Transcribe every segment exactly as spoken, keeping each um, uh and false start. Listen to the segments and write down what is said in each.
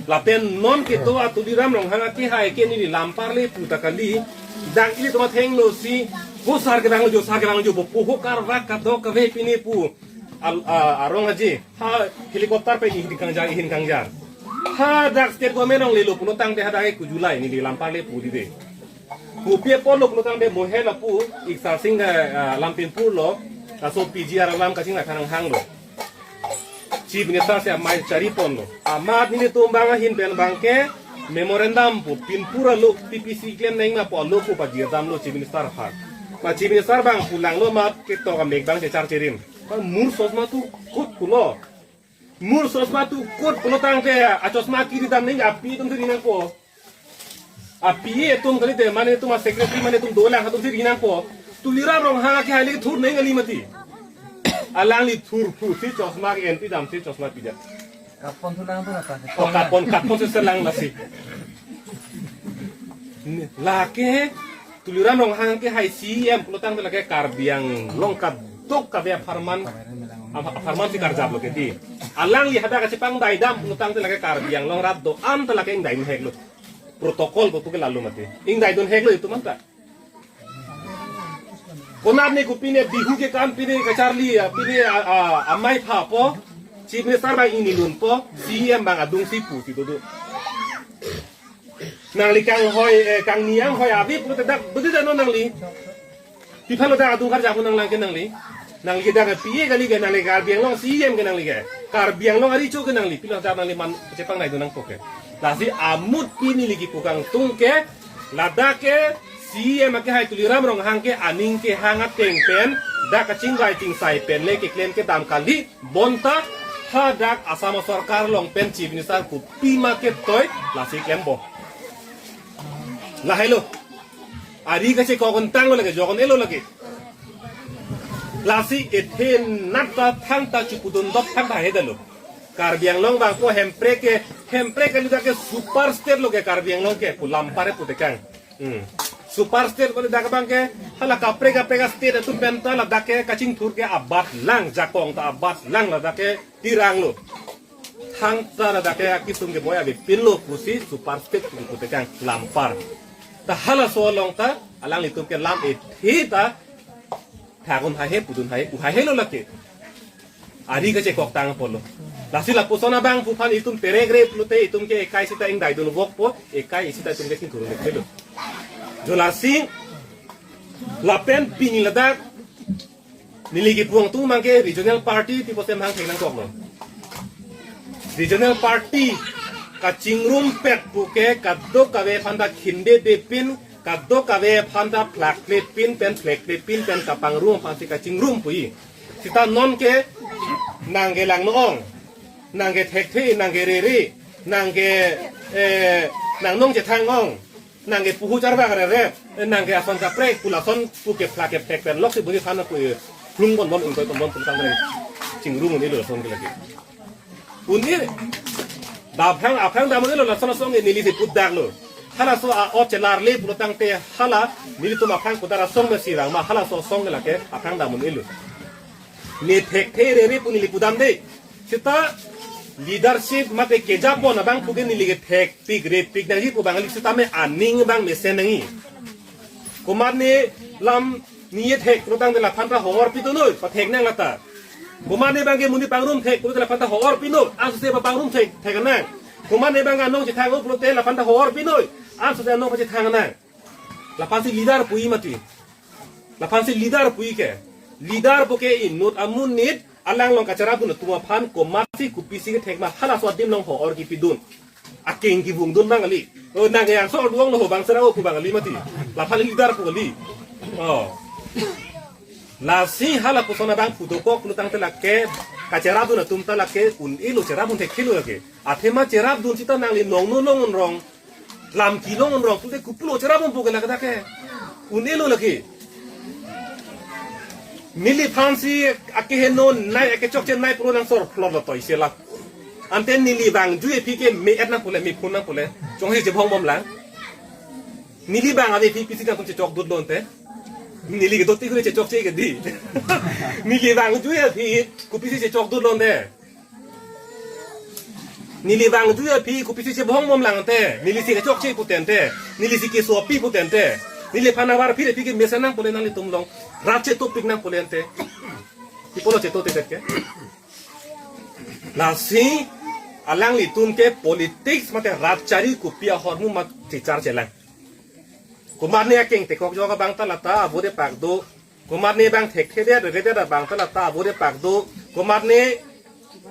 Lapen non kedo a Tuliram Ronghang akehai ke neli lam parle pu ta kali. Dak ilitum athengno si, ko sar kevanglo jo, sar kevanglo jo, pu ho karvak kadokave pine pu. Al, a, arong aji. Ha helicopter pen ihin kangjar, ihin kangjar. Hadak state government along lelo pulo tangte hadak ke kujulai neli lam parle pu dide. Kopi apotlo pulo tangte mohe lapu Iksar Sing, eh, ah, Lampinpur lo, laso P G R alam kachingvai aphan nanghanglo. Chief Minister si amei chari ponlo. Amat nelitum abang ahin pen abangke memorandum pu pinpur alo P P C klem nangma pu alo pu pajirdamlo Chief Minister aphan. Ma Chief Minister abang pu langlo amat ketok amek abang chechar cherim. Ma mur chosma tu kut pulo. Mur chosma tu kut pulo tangte achosma kiri dam nangji api atum si ri nangpo. Api atum kalite, mane atum a-secretary, mane atum dolang atum si ri nangpo. Tuliram Ronghang akehai le thur nang kali mati. Alangli thurphu si chosma ke-en pidam si chosma pida. Kapon thu nang thu nata. Oh, kapon, kapon si selang lasi. Lake Tuliram Ronghang akehai C E M pulo tangte lake Karbi Anglong kadokave apharman, apharman si karjaplo ke di. Alangli hadak kachepangdai dam pulo tangte lake Karbi Anglong rat do-an ta lake ingdai heklo. Protocol pu ke lalu mati. Ingdai dun heklo itum anta. Konat ne kopine Bihu ke kam pine kacharli, ah, pine, ah, ah, amei phapo, Chief Minister abang ingni lunpo, C E M abang adung si pu si dodo. Nangli kanghoi, eh, kangni anghoi ave pulote dak budi dano nangli. Pi aphanlo dak adung karjap nang lang ke nangli. Nangli ke dak P A kali ke nangli Karbi Anglong C E M ke nangli ke. Karbi Anglong arecho ke nangli. Pilo dak nangli man chepangdai dun nangpo ke. Lasi amut pini ligi pukang tung ke. Ladak ke C E M akehai Tuliram Ronghang ke aning kehang ateng pen. Dak kachingvai chingsai pen le keklem kedam kali. Bonta hadak Assam sorkar along pen Chief Minister kopima ketoi lasi klempo. Lahelo. Ari kachekok un tanglo lake, jok un-elo lake. Lasi ethe nat ta thangta chipudun dot thangta heda lo. Karbi Anglong abang ko Hemprek ke, Hemprek kali dak ke super state lo ke Karbi Anglong ke pu lam pare putekang. Hmm. Super state kali dak abang ke, hala kaprek kaprek state atum pen ta ladak ke kachingthur ke abat lang, jakong ta abat lang ladak ke tirang lo. Thangta ladak ke akisung ke boy ave pinlo pusi super state pu putekang lam par. Ta halaso along ta alanglitum ke lam ethe ta thak un haihe pudun haihe u haihe lo lake. Ari kachekok tang apotlo. Lasi lapuson abang pu aphan itum perekre pulote itum ke ekai sita ingdai dun vokpo, ekai sita itum ke chingthur un-e lo. Jo lasi lapen pini ladak neli kipu angtung abang ke regional party tipo sem hang thek nangkoklo. Regional party kachingrumpet pu ke kadokave aphan ta khindedepin, kadokave aphan ta phlaklepin pen phleklepin pen kapangrum aphan si kachingrum pu-i. Sita non ke nang ke langno-ong, nang ke thekthe, nang ke rere, nang ke, eh, nang nong chethang ong, nang ke puhu charvak rere, eh, nang ke ason kaprek, pu lason pu ke phlak ke phlek pen lok si budi than pu, eh, plung bon bon ingkoi bon bon pu tang chingrum un-elo lason ke lake. Un-e, daphrang aphrang dam un-elo lason asong ke neli si putdaklo. Halaso a-ot chelarle pulo tangte hala nelitum aphrang kudar asong me sirang ma halaso asong ke lake aphrang dam un-elo. Ne thekthe rere pu neli pudam de. Sita leadership mate kejapon abang pu ke neli ke thekpik repik nangji pu abang kali sita me aning abang mesen nangji. Komat ne lam ne thek pulo tangte laphan ta ho-or pidun noi, pathek nang lata. Komat ne abang ke monit pangrum thek pulote laphan ta ho-or pinoi, ansose papangrum thek, thek nang. Komat ne abang ke anong chethang pulote laphan ta ho-or pinoi, ansose anong pachethang nang. Laphan si leader pu-i mati. Laphan si leader pu-i ke. Leader pu ke inut amonit alang along kacherap dun atum aphan komat si kopisi kethek ma halaso adim along ho-or kipidun. Akeng kivung dun abang kali. O nang ke yang so duang lo ho bang sera o pu abang kali mati. Laphan leader pu kali. Oh. Lasi halapuson abang pu dokok pulo tangte lake kacherap dun atum ta lake un-elo cherap dun thekthelo lake. Athema cherap dun sita nangli nongno nong un rong. Lam kelong un rong pulote kopilo cherap dun pu ke lake dak ke. Un-elo lake. Neliphan si akeheno nei akechokche nei pulo nang sor phlot lo toi sela. Ante neli abang jui aphi ke me-et nang pule me phun nang pule. Chongsi chebhong bom lang. Neli abang ave aphi pisi nangtum chechok dut lonte. Neli ke doti kure chechokche ke di. Neli abang jui aphi kopisi chechok dut lonte. Neli vangju aphi kopisi chebhong bomlang te, nelisi kechokche pute te, nelisi keso pi pute te, neliphan avar aphi aphi kemesen nangpo le nanglitum along, rat chetopik nangpo le te. Pi apotlo cheto te ke. Lasi alanglitum ke politics mate rat chari kopi ahormu mat chichar chelang. Komatne akeng tekok jok abang ta lata avote pak do. Komatne bang thekthedet redet abang ta lata avote pak do. Komatne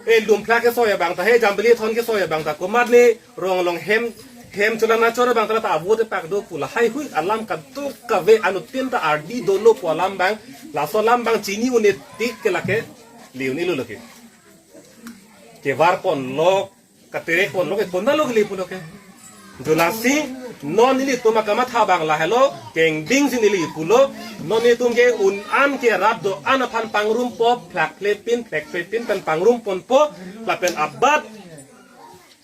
e Lumphla kesoi abang ta, he Jambili thon kesoi abang ta, komatne rong along hem, hem cholana chor abang ta lata avote pak do pu lahai hui alam kadokave anuttin ta ardi dolo pu alam bang, laso alam bang chini un-e tik ke lake, le un-e lo lake. Kevar ponlo, katerek ponlo ke, konatlo kele pulo ke. Jo lasi non nelitum akamatha bang lahelo, kengding si neli pulo, non nelitum ke un-an ke rat do-an aphan pangrumpo, phlakphlepin, phlekphlepin pen pangrumponpo, lapen abat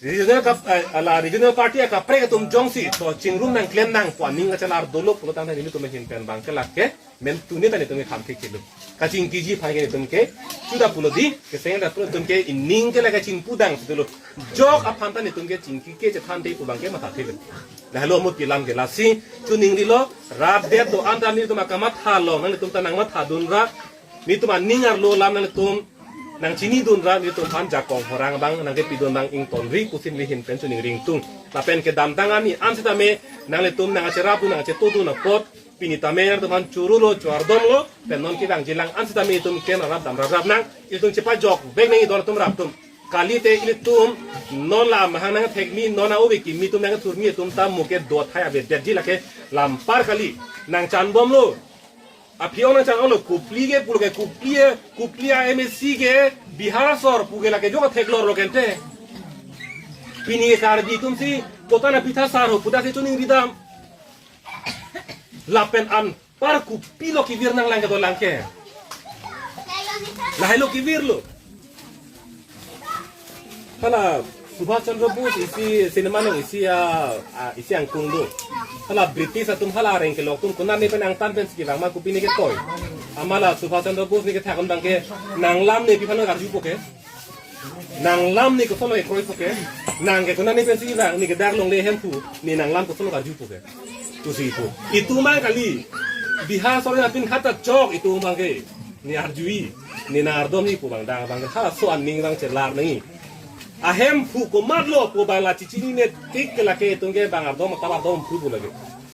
regional kap, eh, ala regional party akaprek atum jongsi to chingrum nangklem nangpo aning kachelar dolo pulo tangte nelitum ahin pen bang ke lake, men tuni ta nelitum ke kham thekthelo. Kachingkiji aphan ke nelitum ke chuda pulo di, keseng da pulo nelitum ke ining ke lake chingpudang si dolo. Jok aphan ta nelitum ke chingki kechethan de pu bang ke matha thelo. Lahelo mut pilam ke lasi, chuning rilo, rat det do-an ta nelitum akamatha along, nanglitum ta nangmathadun ra, nelitum aning arlo alam nanglitum nangchinidun ra, nelitum aphan jakong horang bang, nangkepidun bang ingtonri pusi neli ahin pen chuning ringtung. Lapen kedamtang arni an sitame, nanglitum nangkacherapdun, nangkachetodun apot, pini tame nangtum aphan churu lo, chuardom lo, pen non kevangjilang an sitame itum ke nangrap dam rap rap nang, itum chepajok vek nang idor atum rap atum. Kalite ilitum, non la amahang nangthekmi, non a-ove kimi atum nangthurmi atum ta mo ke do thai avedetji lake lampar kali. Nangchanbomlo. Aphi-ong nangchan-onglo, Kopili ke pulo ke, Kopili, Kopili a-M A C ke Bihar asor pu ke lake jok theklorlo kente. Pini ke Karbi atum si, kota na pitha sar ho, puta si chuning ridam. Lapen anpar kopilo kevir nanglang kedolang ke. Lahelo kevirlo. Hala Subhash Chandra Bose isi cinema nang isi a, a, isi angkung do. Hala British atum hala areng kelok atum konatne pen angtan pensi kevang ma, kopi ne ketoi. Amat la Subhash Chandra Bose ne kethak un bang ke nanglam ne pi aphan arjupo ke. Nanglam ne koson ekroipo ke. Nang ke konatne pensi kevang, ne kedak longle hemphu, ne nanglam koson arjupo ke. Tusi pu. Itum abang kali. Bihar asor apin khata chok itum abang ke. Ne arjui. Ne nang ardomji pu bang dang abang ke. Halaso aning bang chelar nangji. Ahemphu komatlo pu bang la chichinine tik ke lake itum ke bang ardom ta ardom pu pu lake.